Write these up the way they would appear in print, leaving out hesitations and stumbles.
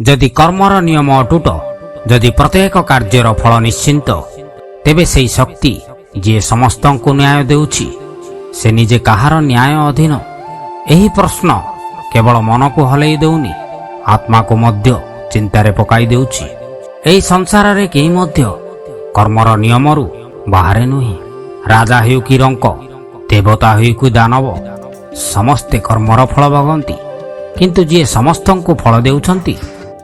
ଯଦି କର୍ମର ନିୟମ ଅଟୁଟ, ଯଦି ପ୍ରତ୍ୟେକ କାର୍ଯ୍ୟର ଫଳ ନିଶ୍ଚିନ୍ତ, ତେବେ ସେଇ ଶକ୍ତି ଯିଏ ସମସ୍ତଙ୍କୁ ନ୍ୟାୟ ଦେଉଛି, ସେ ନିଜେ କାହାର ନ୍ୟାୟ ଅଧୀନ? ଏହି ପ୍ରଶ୍ନ କେବଳ ମନକୁ ହଲେଇ ଦେଉନି, ଆତ୍ମାକୁ ମଧ୍ୟ ଚିନ୍ତାରେ ପକାଇ ଦେଉଛି। ଏହି ସଂସାରରେ କେହି ମଧ୍ୟ କର୍ମର ନିୟମରୁ ବାହାରେ ନୁହେଁ। ରାଜା ହେଉ କି ରଙ୍କ, ଦେବତା ହେଉ କି ଦାନବ, ସମସ୍ତେ କର୍ମର ଫଳ ଭୋଗନ୍ତି। କିନ୍ତୁ ଯିଏ ସମସ୍ତଙ୍କୁ ଫଳ ଦେଉଛନ୍ତି,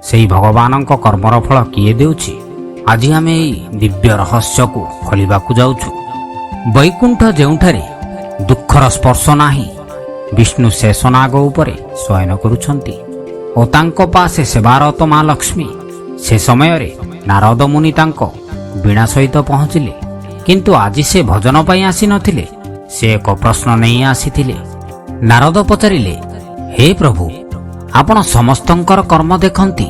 ସେହି ଭଗବାନଙ୍କ କର୍ମର ଫଳ କିଏ ଦେଉଛି? ଆଜି ଆମେ ଏହି ଦିବ୍ୟ ରହସ୍ୟକୁ ଖୋଲିବାକୁ ଯାଉଛୁ। ବୈକୁଣ୍ଠ, ଯେଉଁଠାରେ ଦୁଃଖର ସ୍ପର୍ଶ ନାହିଁ, ବିଷ୍ଣୁ ଶେଷନାଗ ଉପରେ ଶୟନ କରୁଛନ୍ତି ଓ ତାଙ୍କ ପାଶେ ସେବାରତ ମା ଲକ୍ଷ୍ମୀ। ସେ ସମୟରେ ନାରଦ ମୁନି ତାଙ୍କ ବୀଣା ସହିତ ପହଞ୍ଚିଲେ। କିନ୍ତୁ ଆଜି ସେ ଭଜନ ପାଇଁ ଆସିନଥିଲେ, ସେ ଏକ ପ୍ରଶ୍ନ ନେଇ ଆସିଥିଲେ। ନାରଦ ପଚାରିଲେ, "ହେ ପ୍ରଭୁ, ଆପଣ ସମସ୍ତଙ୍କର କର୍ମ ଦେଖନ୍ତି,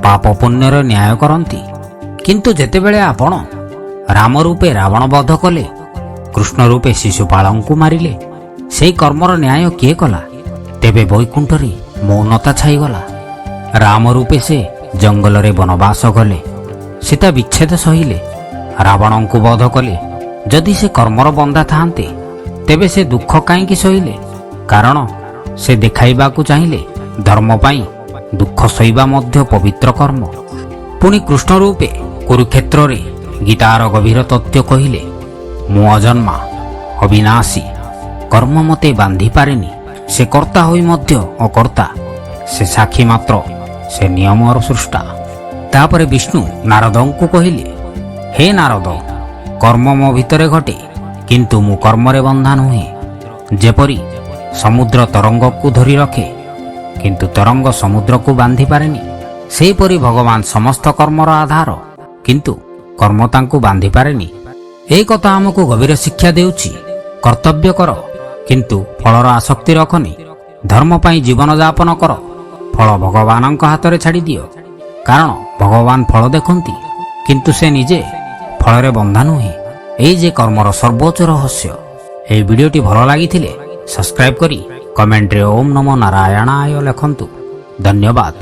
ପାପ ପୁଣ୍ୟର ନ୍ୟାୟ କରନ୍ତି। କିନ୍ତୁ ଯେତେବେଳେ ଆପଣ ରାମ ରୂପେ ରାବଣ ବଧ କଲେ, କୃଷ୍ଣ ରୂପେ ଶିଶୁପାଳଙ୍କୁ ମାରିଲେ, ସେହି କର୍ମର ନ୍ୟାୟ କିଏ କଲା?" ତେବେ ବୈକୁଣ୍ଠରେ ମୌନତା ଛାଇଗଲା। ରାମ ରୂପେ ସେ ଜଙ୍ଗଲରେ ବନବାସ ଗଲେ, ସୀତା ବିଚ୍ଛେଦ ସହିଲେ, ରାବଣଙ୍କୁ ବଧ କଲେ। ଯଦି ସେ କର୍ମର ବନ୍ଧା ଥାନ୍ତେ, ତେବେ ସେ ଦୁଃଖ କାହିଁକି ସହିଲେ? କାରଣ ସେ ଦେଖାଇବାକୁ ଚାହିଁଲେ, ଧର୍ମ ପାଇଁ ଦୁଃଖ ସହିବା ମଧ୍ୟ ପବିତ୍ର କର୍ମ। ପୁଣି କୃଷ୍ଣ ରୂପେ କୁରୁକ୍ଷେତ୍ରରେ ଗୀତାର ଗଭୀର ତତ୍ତ୍ୱ କହିଲେ, "ମୁଁ ଅଜନ୍ମା, ଅବିନାଶୀ, କର୍ମ ମୋତେ ବାନ୍ଧି ପାରେନି।" ସେ କର୍ତ୍ତା ହୋଇ ମଧ୍ୟ ଅକର୍ତ୍ତା। ସେ ସାକ୍ଷୀ ମାତ୍ର, ସେ ନିୟମର ସ୍ରଷ୍ଟା। ତାପରେ ବିଷ୍ଣୁ ନାରଦଙ୍କୁ କହିଲେ, "ହେ ନାରଦ, କର୍ମ ମୋ ଭିତରେ ଘଟେ, କିନ୍ତୁ ମୁଁ କର୍ମରେ ବନ୍ଧା ନୁହେଁ। ଯେପରି ସମୁଦ୍ର ତରଙ୍ଗକୁ ଧରି ରଖେ, କିନ୍ତୁ ତରଙ୍ଗ ସମୁଦ୍ରକୁ ବାନ୍ଧି ପାରେନି, ସେହିପରି ଭଗବାନ ସମସ୍ତ କର୍ମର ଆଧାର, କିନ୍ତୁ କର୍ମ ତାଙ୍କୁ ବାନ୍ଧି ପାରେନି।" ଏହି କଥା ଆମକୁ ଗଭୀର ଶିକ୍ଷା ଦେଉଛି। କର୍ତ୍ତବ୍ୟ କର, କିନ୍ତୁ ଫଳର ଆସକ୍ତି ରଖନି। ଧର୍ମ ପାଇଁ ଜୀବନଯାପନ କର, ଫଳ ଭଗବାନଙ୍କ ହାତରେ ଛାଡ଼ିଦିଅ। କାରଣ ଭଗବାନ ଫଳ ଦେଖନ୍ତି, କିନ୍ତୁ ସେ ନିଜେ ଫଳରେ ବନ୍ଧା ନୁହେଁ। ଏଇ ଯେ କର୍ମର ସର୍ବୋଚ୍ଚ ରହସ୍ୟ। ଏହି ଭିଡ଼ିଓଟି ଭଲ ଲାଗିଥିଲେ ସବସ୍କ୍ରାଇବ୍ କରି କମେଣ୍ଟରେ ଓମ୍ ନମୋ ନାରାୟଣାୟ ଲେଖନ୍ତୁ। ଧନ୍ୟବାଦ।